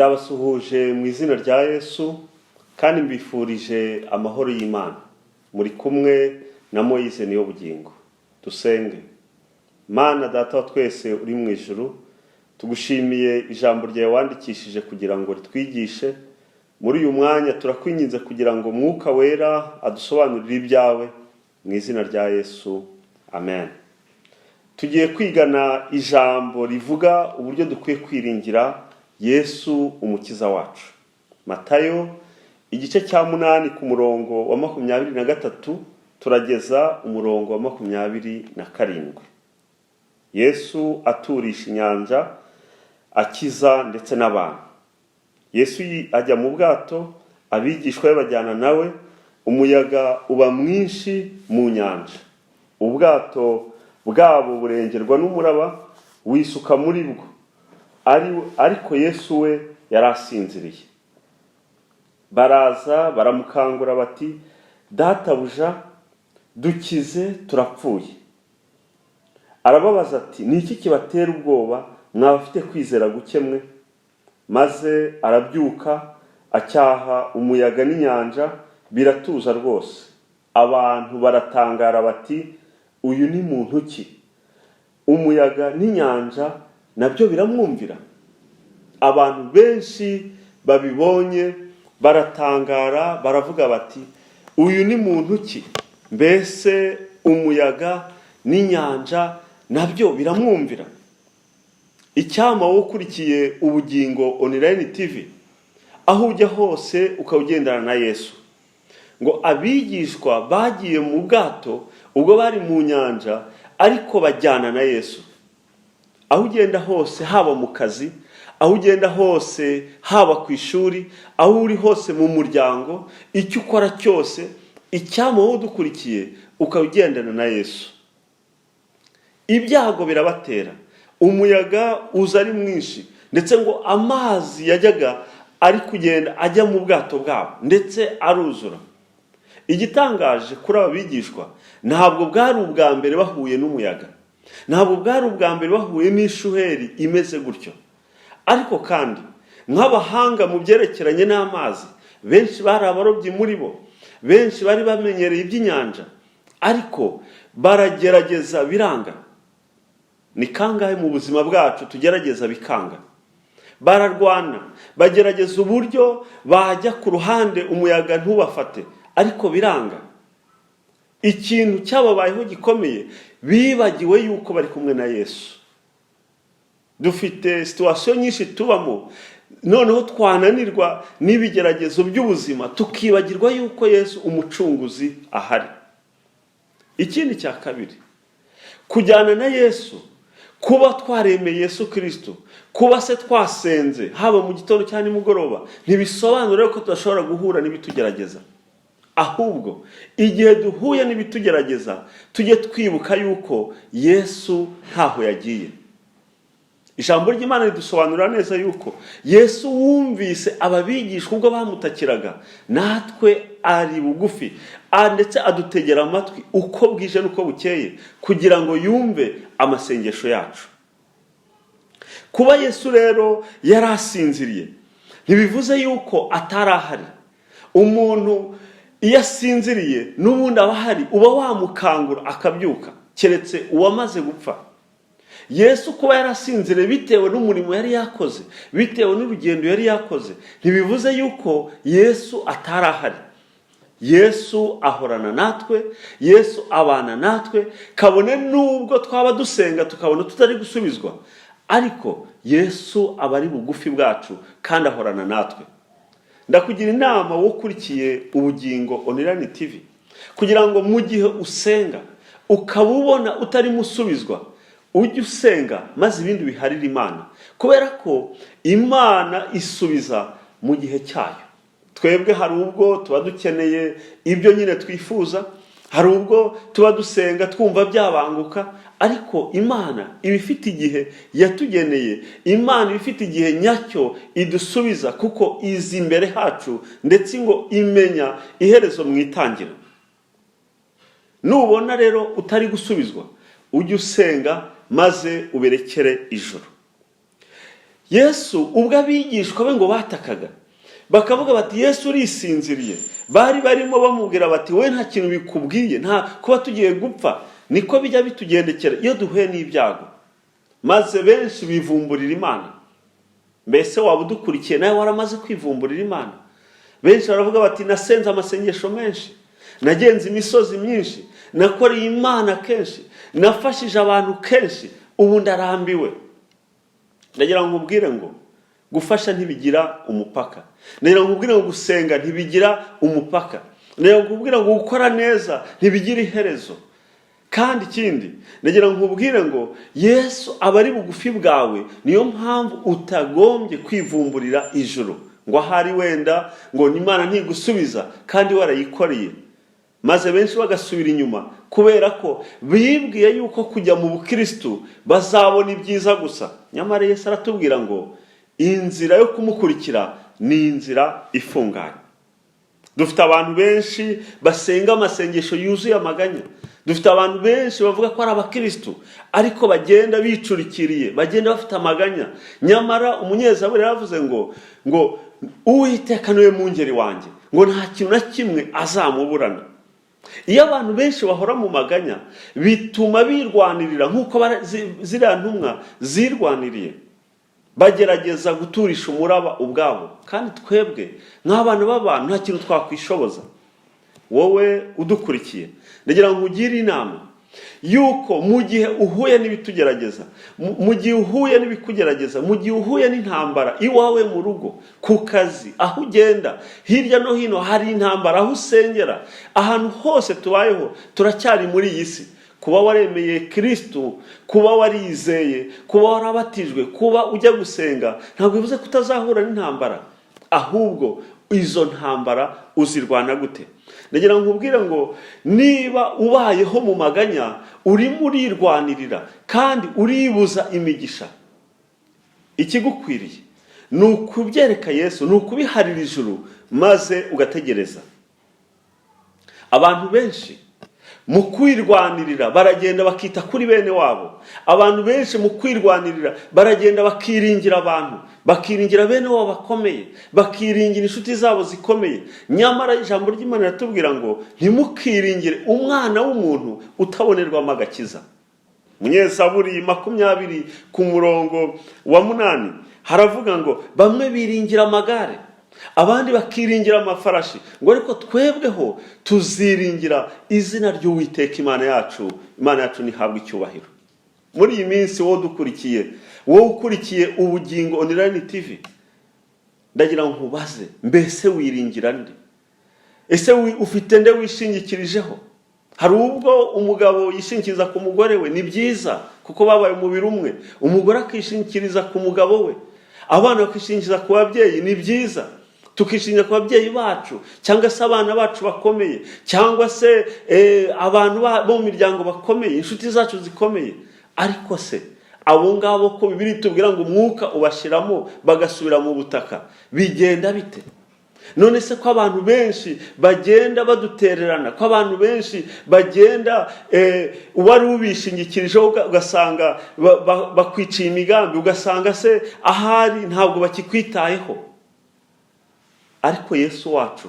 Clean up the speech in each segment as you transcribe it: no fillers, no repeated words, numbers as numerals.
Ndabasuhuje mu izina rya Yesu kandi mbifurije amahoro y'Imana. Muri kumwe na Moyize niyo bugingo. Dusenge. Mana Data wa twese uri mu ijuru, tugushimiye ijambo ryawe wandikishije kugira ngo ritwigishe. Muri uyu mwanya turakwinginze kugira ngo Mwuka Wera adusobanurire ibyawe mu izina rya Yesu. Amen. Tugiye kwigana ijambo rivuga uburyo dukwiye kwiringira Yesu umukiza wacu. Matayo igice cya 8 ku murongo wa 23 turageza umurongo wa 27. Yesu aturisha inyanja, akiza ndetse n'abantu. Yesu ajya mu bwato, abigishwa be bajyana nawe, umuyaga uba mwinshi mu nyanja. Ubwato bwabo burengerwa n'umuraba, wisuka muri bwo. Ariko Yesu we yari asinziriye. Baraza baramukangura bati: "Databuja, dukize, turapfuye." Arababaza ati: "Ni iki kibatera ubwoba, mwaba afite kwizera guke mwe?" Maze arabyuka, acyaha umuyaga n'inyanja, biratuza rwose. Abantu baratangara bati: "Uyu ni muntu ki? Umuyaga n'inyanja nabyo biramwumvira." Abantu benshi babibonye baratangara, baravuga bati: "Uyu ni muntu ki? Mbese umuyaga n'inyanja nabyo biramwumvira?" Icyama wowe ukurikiye Ubugingo Online TV, aho ujya hose ukaba ugendana na Yesu. Ngo abigishwa bagiye mu bwato ubwo bari mu nyanja, ariko bajyana na Yesu. Aho ugenda hose, haba mu kazi, aho ugenda hose, haba ku ishuri, aho uri hose mu muryango, icyo ukora cyose, icyama wowe udukurikiye ukaba ugendana na Yesu. Ibyago birabatera, umuyaga uza ari mwinshi, ndetse ngo amazi yajyaga ari kugenda ajya mu bwato bwabo, ndetse aruzura. Igitangaje kuri aba bigishwa, ntabwo bwari ubwa mbere bahuye n'umuyaga, ntabwo bwari ubwa mbere bahuye n'ishuheri imeze gutyo. Ariko kandi nk'abahanga mu byerekeranye n'amazi, benshi bari abarobyi muri bo, benshi bari bamenyereye iby'inyanja, ariko baragerageza biranga. Ni kangahe mu buzima bwacu tugerageza bikanga? Bararwana, bagerageza uburyo bajya ku ruhande umuyaga ntubafate, ariko biranga. Ikintu cyababayeho gikomeye, bibagiwe yuko bari kumwe na Yesu. Dufite situation nyinshi tubamo, noneho twananirwa n'ibigeragezo by'ubuzima tukibagirwa yuko Yesu umucunguzi ahari. Ikindi cya kabiri, kujyana na Yesu, kuba twaremeye Yesu Kirisito, kuba se twasenze haba mu gitondo cyangwa nimugoroba, ntibisobanura ko tudashobora guhura n'ibitugerageza. Ahubwo igihe duhuye n'ibitugerageza, tujye twibuka yuko Yesu ntaho yagiye. Ijambo ry'Imana ridusobanurira neza yuko Yesu wumvise aba bigishwa ubwo bamutakiraga, natwe ari bugufi, ndetse adutegera amatwi uko bwije n'uko bukeye kugira ngo yumve amasengesho yacu. Kuba Yesu rero yari asinziriye ntibivuze yuko atari ahari. Umuntu iyo asinziriye n'ubundi aba ahari, uba wamukangura akabyuka, keretse uwamaze gupfa. Yesu kuba yarasinziriye bitewe n'umurimo yari yakoze, bitewe n'urugendo yari yakoze, ntibivuze yuko Yesu atari ahari. Yesu ahorana natwe, Yesu abana natwe, kabone n'ubwo twaba dusenga tukabona tutari gusubizwa, ariko Yesu aba ari bugufi bwacu kandi ahorana natwe. Ndakugira inama wowe ukurikiye Ubugingo Online TV, kugira ngo mu gihe usenga ukaba ubona utarimo usubizwa, ujye usenga maze ibindi biharire Imana, kubera ko Imana isubiza mu gihe cyayo. Twebwe hari ubwo tuba dukeneye ibyo nyine twifuza, hari ubwo tuba dusenga twumva byabanguka, ariko Imana iba ifite igihe yatugeneye. Imana iba ifite igihe nyacyo idusubiza, kuko izi imbere hacu, ndetse ngo imenya iherezo mu itangira. Nubona rero utari gusubizwa, ujye usenga maze uberekere ijoro. Yesu ubwo abigishwa be ngo batakaga, bakavuga bati: "Yesu, urisinziriye," bari barimo bamubwira bati: "We nta kintu bikubwiye, nta kuba tugiye gupfa." Niko bijya bitugendekera iyo duhuye n'ibyago, maze benshi bivumburira Imana. Mbese waba udukurikiye nawe waramaze kwivumburira Imana? Benshi baravuga bati: "Nasenze amasengesho menshi, nagenze imisozi myinshi, nakoreye Imana kenshi, nafashije abantu kenshi, ubu ndarambiwe." Ndagira ngo nkubwire ngo gufasha ntibigira umupaka. Ndagira ngo nkubwire ngo gusenga ntibigira umupaka. Ndagira ngo nkubwire ngo gukora neza ntibigira iherezo. Kandi ikindi, ndagira ngo nkubwire ngo Yesu aba ari bugufi bwawe. Niyo mpamvu utagombye kwivumburira ijuru ngo ahari wenda ngo Imana ntigusubiza kandi warayikoreye, maze benshi bagasubira inyuma kubera ko bibwiye yuko kujya mu bukirisitu bazabona ibyiza gusa. Nyamara Yesu aratubwira ngo inzira yo kumukurikira ni inzira ifunganye. Dufite abantu benshi basenga amasengesho yuzuye amaganya. Dufite abantu benshi bavuga ko ari abakirisitu, ariko bagenda bicurikiriye, bagenda bafite amaganya. Nyamara umunyezaburi yaravuze ngo "Uwiteka niwe mungeri wanjye," ngo nta kintu na kimwe azamuburana. Iyo abantu benshi bahora mu maganya, bituma birwanirira nk'uko ziriya ntumwa zirwaniriye, bagerageza guturisha umuraba ubwabo. Kandi twebwe nk'abana b'abantu nta kintu twakwishoboza. Wowe udukurikiye, ndagira ngo ugire inama yuko mu gihe uhuye n'ibitugerageza, mu gihe uhuye n'ibikugerageza, mu gihe uhuye n'intambara iwawe mu rugo, ku kazi, aho ugenda hirya no hino hari intambara, aho usengera, ahantu hose tubayeho, turacyari muri iyi si. Kuba waremeye Kirisitu, kuba warizeye, kuba warabatijwe, kuba ujya gusenga, ntabwo bivuze ko utazahura n'intambara. Ahubwo izo ntambara uzirwana gute? Ndagira ngo nkubwire ngo niba ubayeho mu maganya, urimo urirwanirira kandi uribuza imigisha. Ikigukwiriye ni ukubyereka Yesu, ni ukubiharira ijuru, maze ugategereza. Abantu benshi mu kwirwanirira baragenda bakita kuri bene wabo. Abantu benshi mu kwirwanirira baragenda bakiringira abantu, bakiringira bene wabo bakomeye, bakiringira inshuti zabo zikomeye. Nyamara ijambo ry'Imana riratubwira ngo ntimukiringire umwana w'umuntu utabonerwamo agakiza. Munyezaburi 20 ku murongo wa 8 haravuga ngo bamwe biringira amagare, abandi bakiringira amafarashi, ngo ariko twebweho tuziringira izina ry'Uwiteka Imana yacu. Imana yacu ntihabwe icyubahiro. Muri iyi minsi, wowe udukurikiye, wowe ukurikiye Ubugingo Online TV, ndagira ngo nkubaze: mbese wiringira nde? Ese ufite nde wishingikirijeho? Hari ubwo umugabo yishingikiriza ku mugore we, ni byiza kuko babaye umubiri umwe. Umugore akishingikiriza ku mugabo we, abana bakishingikiriza ku babyeyi, ni byiza. Tukishingira ku babyeyi bacu, cyangwa se abana bacu bakomeye, cyangwa se abantu bo mu miryango bakomeye, inshuti zacu zikomeye. Ariko se abo ngabo, ko Bibiliya itubwira ngo umwuka ubashiramo bagasubira mu butaka, bigenda bite? None se ko abantu benshi bagenda badutererana, ko abantu benshi bagenda, uwari ubishingikirijeho ugasanga bakwiciye imigambi, ugasanga se ahari ntabwo bakikwitayeho? Ariko Yesu wacu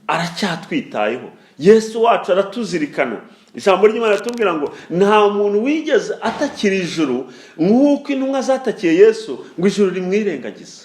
aracyatwitayeho. Yesu wacu aratuzirikana. Ijambo ry'Imana riratubwira ngo nta muntu wigeze atakira ijuru nk'uko intumwa zatakiye Yesu ngo ijuru rimwirengagize.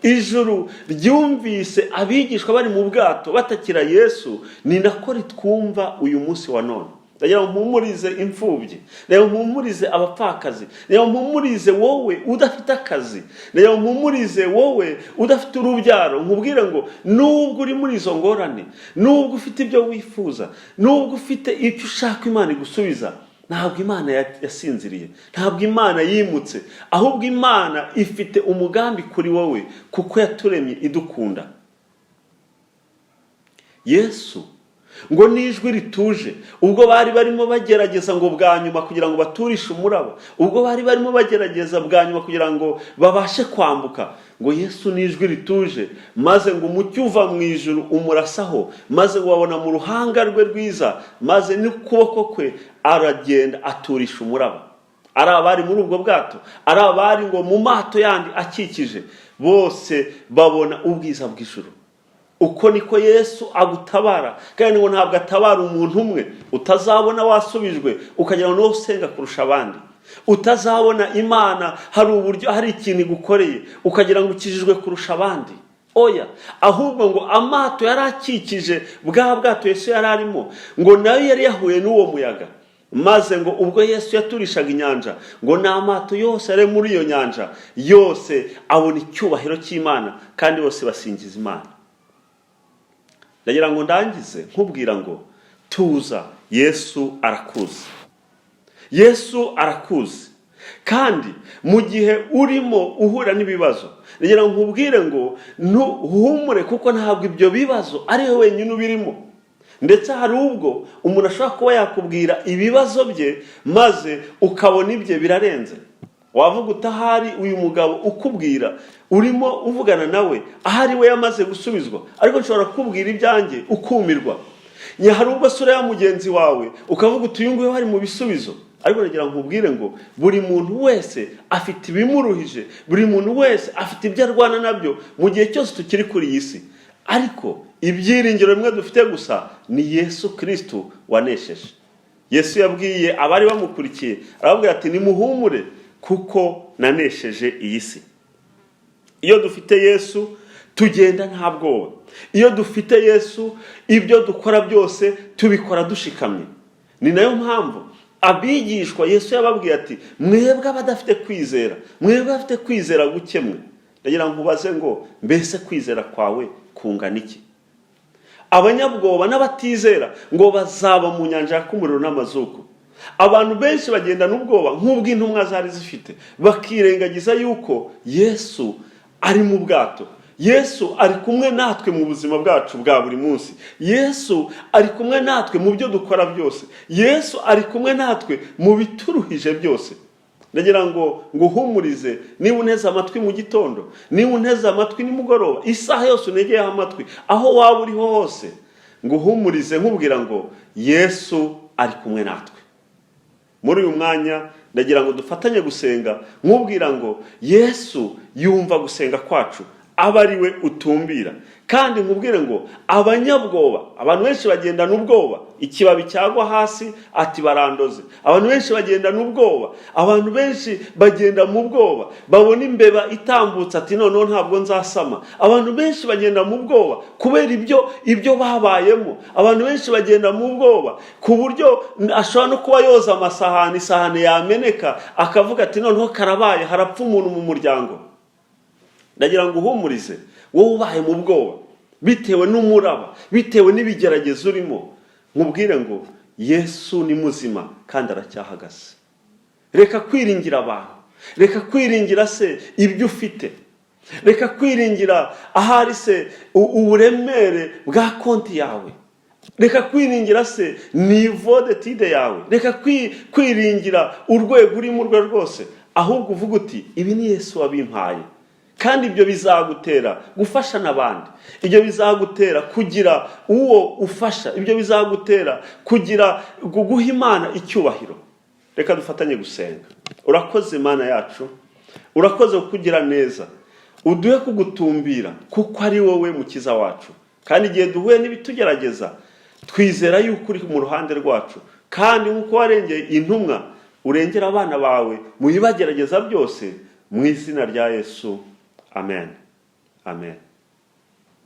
Ijuru ryumvise abigishwa bari mu bwato batakira Yesu, ni nako ritwumva uyu munsi wa none. Ndagira ngo mpumurize imfubyi, ndagira ngo mpumurize abapfakazi, ndagira ngo mpumurize wowe udafite akazi, ndagira ngo mpumurize wowe udafite urubyaro, nkubwire ngo nubwo uri muri izo ngorane, nubwo ufite ibyo wifuza, nubwo ufite icyo ushaka Imana igusubiza, ntabwo Imana yasinziriye, ntabwo Imana yimutse. Ahubwo Imana ifite umugambi kuri wowe kuko yaturemye idukunda. Yesu ngo n'ijwi rituje, ubwo bari barimo bagerageza ngo bwa nyuma kugira ngo baturishe umuraba, ubwo bari barimo bagerageza bwa nyuma kugira ngo babashe kwambuka, ngo Yesu n'ijwi rituje, maze ngo umucyo uva mu ijuru umurasaho, maze ngo babona mu ruhanga rwe rwiza, maze n'ukuboko kwe aragenda aturisha umuraba. Ari abari muri ubwo bwato, ari abari ngo mu mato yandi akikije, bose babona ubwiza bw'ijuru. Uko niko Yesu agutabara, kandi ngo ntabwo atabara umuntu umwe. Utazabona wasubijwe ukagira ngo niwo usenga kurusha abandi, utazabona Imana hari uburyo, hari ikintu igukoreye, ukagira ngo ukijijwe kurusha abandi. Oya, ahubwo ngo amato yari akikije bwa bwato Yesu yari arimo, ngo nayo yari yahuye n'uwo muyaga, maze ngo ubwo Yesu yaturishaga inyanja, ngo n'amato yose yari muri iyo nyanja yose abona icyubahiro cy'Imana, kandi bose basingiza Imana. Ndagira ngo ndangize nkubwira ngo tuza, Yesu arakuzi. Yesu arakuzi, kandi mu gihe urimo uhura n'ibibazo, ndagira ngo nkubwire ngo ntuhumure, kuko ntabwo ibyo bibazo ari we wenyine ubirimo. Ndetse hari ubwo umuntu ashobora kuba yakubwira ibibazo bye, maze ukabona ibye birarenze. Wavuga utahari uyu mugabo ukubwira, urimo uvugana nawe, ahari we yamaze gusubizwa, ariko nshobora kukubwira ibyanjye ukumirwa. Hari ubwo sura ya mugenzi wawe ukavuga uti: "Uyu nguyu ari mu bisubizo." Ariko nagira ngo nkubwire ngo buri muntu wese afite ibimuruhije, buri muntu wese afite ibyo arwana nabyo mu gihe cyose tukiri kuri iyi si. Ariko ibyiringiro bimwe dufite gusa ni Yesu Kirisitu wanesheje. Yesu yabwiye abari bamukurikiye, arababwira ati: "Nimuhumure, kuko nanesheje iyi si." Iyo dufite Yesu tugenda nta bwoba. Iyo dufite Yesu, ibyo dukora byose tubikora dushikamye. Ni nayo mpamvu abigishwa Yesu yababwiye ati: "Mwebwe abadafite kwizera, mwebwe abafite kwizera guke mwe." Ndagira ngo nkubaze ngo: mbese kwizera kwawe kungana iki? Abanyabwoba n'abatizera ngo bazaba mu nyanja yaka umuriro n'amazuku. Abantu benshi bagendana ubwoba nk'ubw'intumwa zari zifite, bakirengagiza yuko Yesu ari mu bwato. Yesu ari kumwe natwe mu buzima bwacu bwa buri munsi. Yesu ari kumwe natwe mu byo dukora byose. Yesu ari kumwe natwe mu bituruhije byose. Ndagira ngo nguhumurize, niba unteze amatwi mu gitondo, niba unteze amatwi nimugoroba, isaha yose unegeyeho amatwi, aho waba uriho hose, nguhumurize nkubwira ngo Yesu ari kumwe natwe. Muri uyu mwanya ndagira ngo dufatanye gusenga, nkubwira ngo Yesu yumva gusenga kwacu, aba ari we utumbira. Kandi nkubwire ngo abanyabwoba, abantu benshi bagendana ubwoba, ikibabi cyagwa hasi ati: "Barandoze." Abantu benshi bagendana ubwoba, abantu benshi bagenda mu bwoba, babona imbeba itambutse ati: "Noneho ntabwo nzasama." Abantu benshi bagenda mu bwoba kubera ibyo babayemo. Abantu benshi bagenda mu bwoba ku buryo ashobora no kuba yoza amasahani, isahani yameneka akavuga ati: "Noneho karabaye, harapfa umuntu mu muryango." Ndagira ngo uhumurize wowe ubaye mu bwoba bitewe n'umuraba, bitewe n'ibigeragezo urimo, nkubwire ngo Yesu ni muzima kandi aracyahagaze. Reka kwiringira abantu, reka kwiringira se ibyo ufite, reka kwiringira ahari se uburemere bwa konti yawe, reka kwiringira se niveau d'études yawe, reka kwiringira urwego urimo urwo rwose, ahubwo uvuga uti: "Ibi ni Yesu wabimpaye." Kandi ibyo bizagutera gufasha n'abandi, ibyo bizagutera kugira uwo ufasha, ibyo bizagutera kugira guha Imana icyubahiro. Reka dufatanye gusenga. Urakoze Imana yacu, urakoze kukugira neza. Uduhe kugutumbira, kuko ari wowe mukiza wacu. Kandi igihe duhuye n'ibitugerageza, twizera yuko uri mu ruhande rwacu, kandi nk'uko warengeye intumwa, urengera abana bawe mu bibagerageza byose. Mu izina rya Yesu, amen, amen.